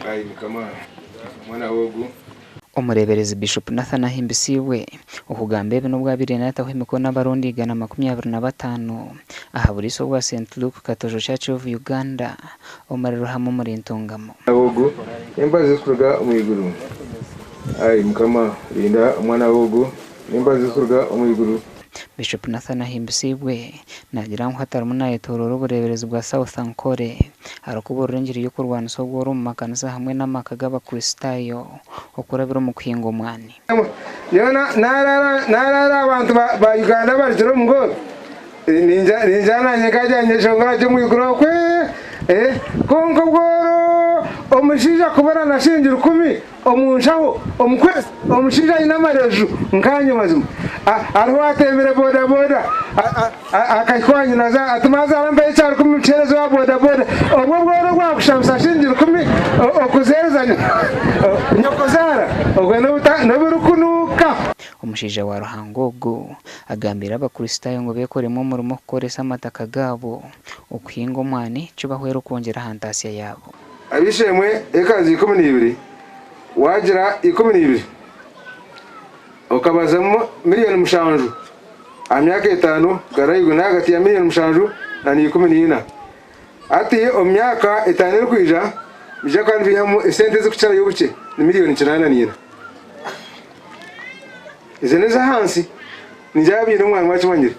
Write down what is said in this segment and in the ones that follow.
Ai Mukama, omwana w'ogu. Omureeberezi Bishop Nathan Ahimbisibwe okugamba ebi n'obu abaire naataho emikono abarundi 125 aha buriisa obwa Saint Luke Katojo Church of Uganda omuri Ruhama omuri Ntungamo. Ogu, n'embabazi ezirikuruga omu iguru. Ai Mukama, rinda omwana w'ogu n'embabazi ezirikuruga omu iguru. Bishop Nathan Ahimbisibwe naagira ngu hati arimu naayetooroora obureeberezi bwa South Ankole arikubuurira engiri y'okurwanisa obworo omu makanisa hamwe n'amaka g'Abakristaayo okurabira omu kuhinga omwani. Nyowe naraara abantu ba Uganda abarugire omu goolo ningira nanye nkagira nyeshongora gye omwiguru okwe kwonka obworo omushaija kubura na shiringi rukumi Omu nshaho, omu kwezi, omushaija aine amareju nkaanye mazima. Hariho owatembire bodaboda akahika owa nyina ati mazaara mpayo ekyarukumi nkuheereze owa bodaboda. Obwo obworo obwakushabisa shiringi rukumi okuziheereza nyokozaara obwo n'oburikunuuka. Omushaija wa Ruhanga ogu agambiire Abakristaayo ngu beekoremu omurimo kukoresa amataka gaabo okuhinga omwani kibahwere okwongyera aha ntaasya yaabo. Ab'eishe-emwe ekazi 12, waagira 12 okabazamu 7,000,000 aha myaka etaano, garaigwe n'ahagati ya 7,000,000 na 14. Hati omu myaka etaano erikwija, nibaija kuba nibaihamu esente ezirikukirayo obukye ni 804,000,000. Ezo n'ez'ahansi, ningira abaine omwani mwakimanyire.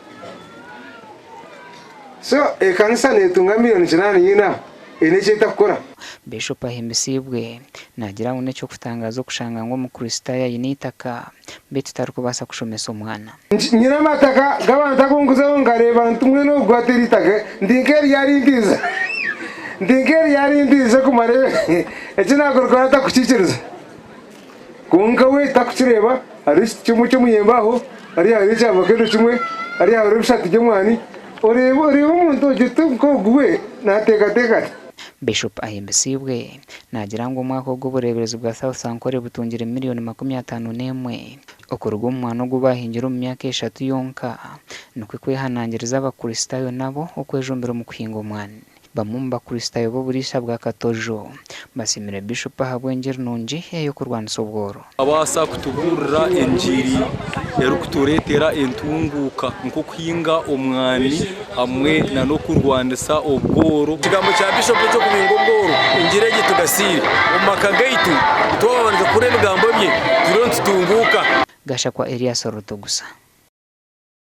So ekanisa neetunga 804,000,000 eine eki etakukora. Bishop Ahimbisibwe naagira ngu n'eky'okutangaaza okushanga ngu Omukristaayo aine eitaka beitu tarikubaasa kushomesa omwana. Nyine amataka g'abantu agu nkuzaho nkareeba nti mbwenu ogu gwatera eitaka nti nk'eri yarintiiza nti nk'eri yarintiiza kumara eki nakurikora atakukikiriza kwonka we takukireeba hariho ekiti kimwe ky'omuyembe aho hariya hariho ekya vakedo kimwe hariya hariho ebishati by'omwani oreeba oreeba omuntu ogwo ti nk'ogu we nateekateeka ata. Bishop Ahimbisibwe naagira ngu omwaka ogu obureeberezi bwa South Ankole butungire miriyoni 51 okuruga omu mwani ogu baahingire omu myaka eshatu yonka nikwo kwehanangiriza Abakristaayo nabo okwejumbira omu kuhinga omwani. Bamwe omu Bakristaayo b'oburiisa bwa Katojo basiimire Bishop ahabw'engiri nungi ey'okurwanisa obworo. Abaasa kutubuurira engiri erikutureetera entunguuka nk'okuhinga omwani hamwe n'okurwanisa obworo. Ekigambo kya Bishopu eky'okubinga obworo, engiri egi etugasiire. Omu maka gaitu twabanza kukora ebigambo bye, turiyo nitutunguuka. Gashakwa Erias Rutugusa.